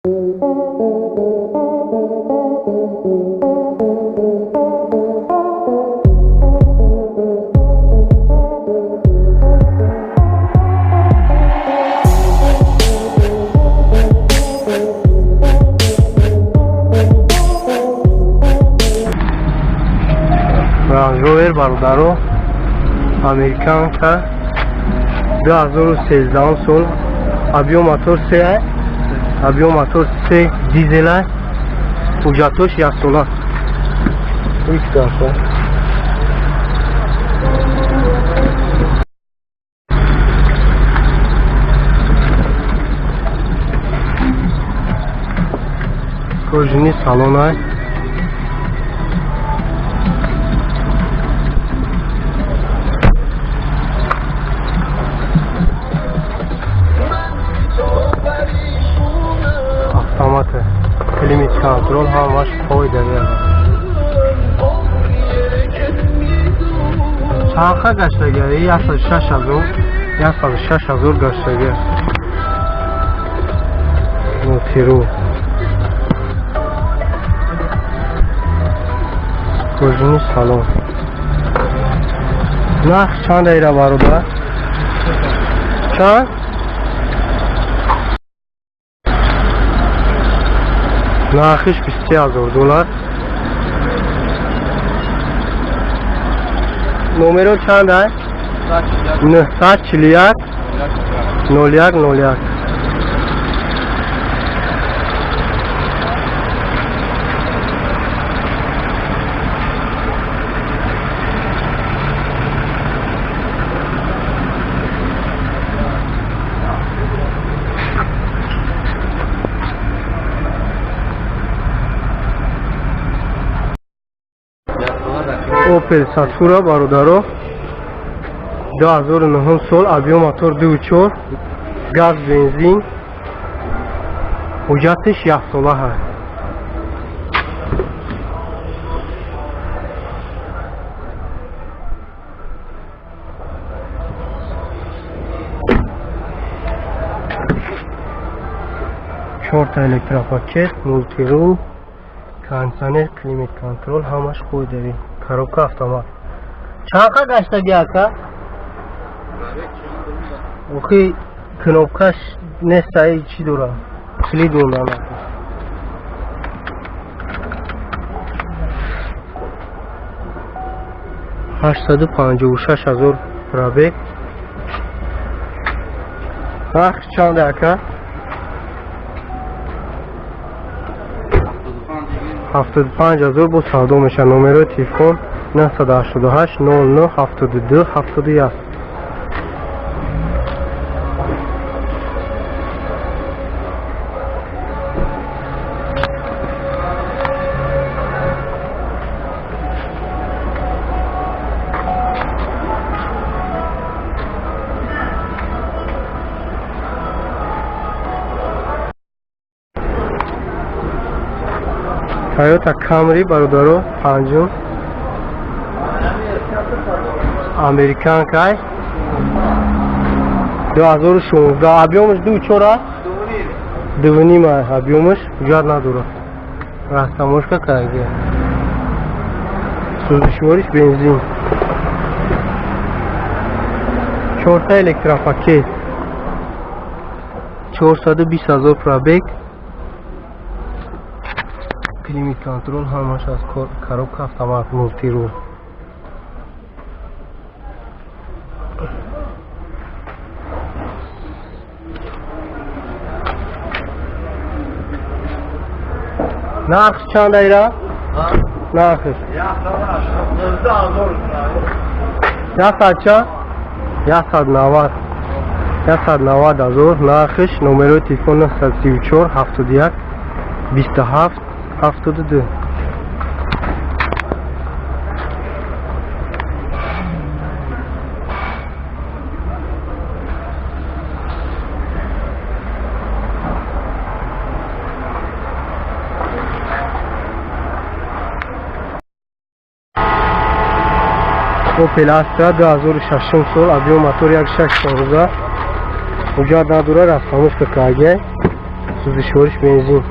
Range Rover, бародаро, американка, 2013 сол, объем мотор 3, объем мотор 3, дизела, ҳуҷҷатош яксола. Икдафа. Кожаный салона. Автомат, климат контрол ҳамаш фоида. Чанха гаштагиа? 106 000, 106 000 гаштагиа. Мултирул, кожаный салон. Нарх чанд ира, бародар? Чанд? Нархиш 23 000 доллар. Номеро чанд ай? 941 01 01. Opel Satura, бародаро, 2009 сол, объем мотор 2.4, газ, бензин, ҳуҷҷатиш яксола ҳаст. Чорта электропакет, мултирул, кондиционер, климат контрол ҳамаш хуб. Коробка автомат. Чанқа гаштаги, ака? Охи, кнопкаш нестай, чӣ дора? Килид мондан. 856 000 пробег. Нарх чанд, ака? 75 000 бо савдо мешавад. Номерои телефон 988 09 72 71. Toyota Camry, бародаро, панҷум, американкай, 2016, объемаш 2.4 аст, 2.5 объемаш, ҳуҷҷат надорад, растаможка кардаги, сӯзишвориш бензин, чорта электропакет, 420 000 пробег, климат контрол ҳамаш аз, коробка автомат, мултирул. Нарх чанд айра? Нархиш? Яксад чанд? 190. 190 000 нархиш. Номерои телефон 934 71 27 72. Opel Astra, 2006 сол, объем мотор 1.6, 16, ҳуҷҷат надорад, растаможка карга. Сӯзишвориш бензин.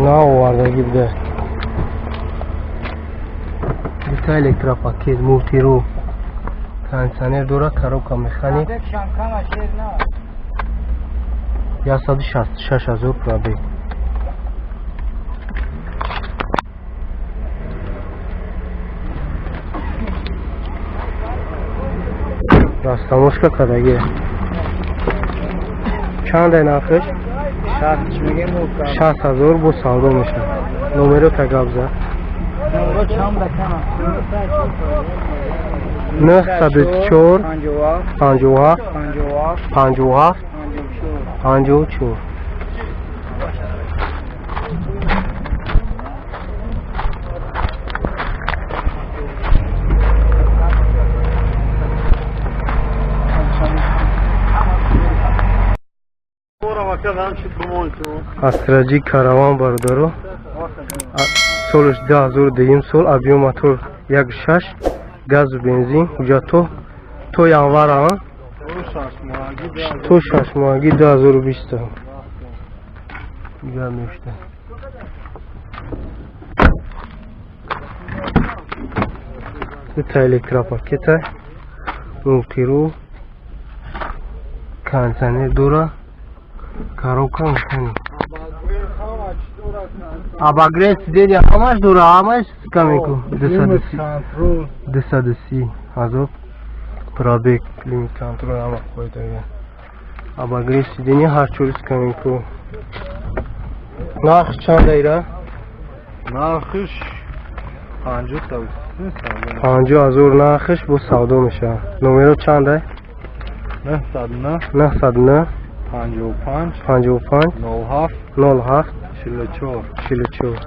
Наовардагӣ буда. Дута электропакет, мултиру, кондитсионер дора, коробка механик. 166 000 пробег. Растамошка кадаги. Чанд нархиш? 60 000 бо савдо мешавад. Номеро тагабза. 904 57 57 54. Астраҷи караван бародаро, солш 2002 сол, объем мотор 1.6, газу бензин, ҳуҷҷатҳо то январ, то 6 моҳагӣ 2020 ҳуҷҷат мешуда. Дута электропакета, мултиру, кондитсионер дора, коробка механик. Обогрев сиденья ҳамаш дора, ҳамаш камеку. 230 000 пробег, климат контрол ҳама қоидага. Обогрев сиденья ҳар чорис камеку. Нарх чанд ира? Нархиш 50 000 нархиш бо савдо мешавад. Номеро чанд ай? 909 909 55 55 07 07 44 44.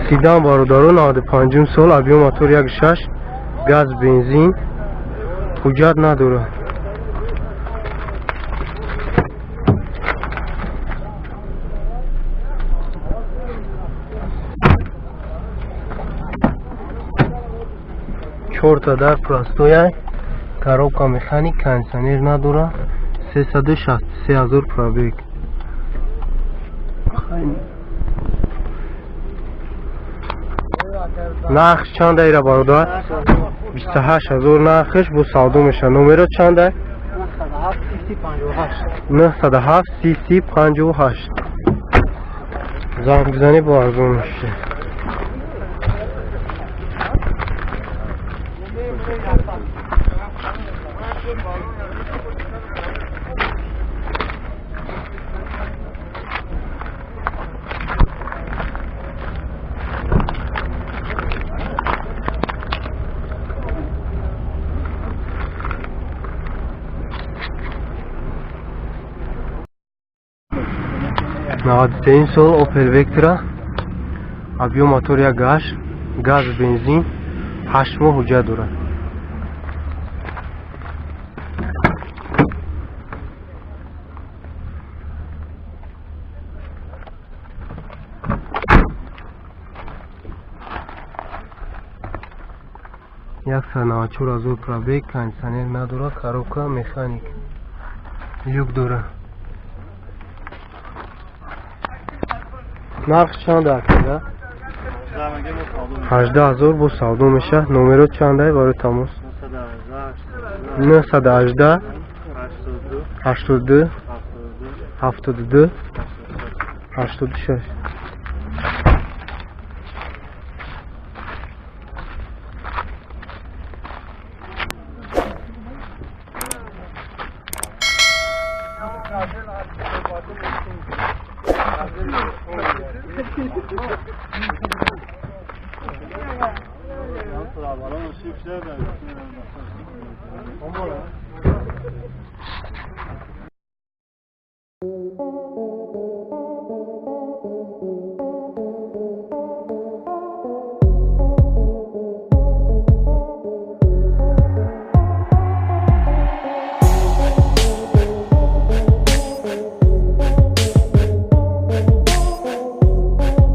Седан бародаро, 95 сол, объем мотор 1.6, газ бензин, ҳуҷҷат надорад. Чорта дар простоя, коробка механик, кондитсионер надора, 363 000 пробег. Нарх чанд ира бародар? 28 000 нархиш бо савдо мешавад. Номеро чанд ай? 907 30 58. Занг бизанӣ бо арзон мешавад. 93 сол Opel Vectra, объем мотор 1.8, газ бензин, 8 моҳ ҳуҷҷат дорад. 194 000 пробег, кондитсионер надорад, коробка механик, люк дорад. Нарх чанд акада? 18 000 бо савдо мешавад. Номеро чанд ай барои тамос? 918 82 72 86.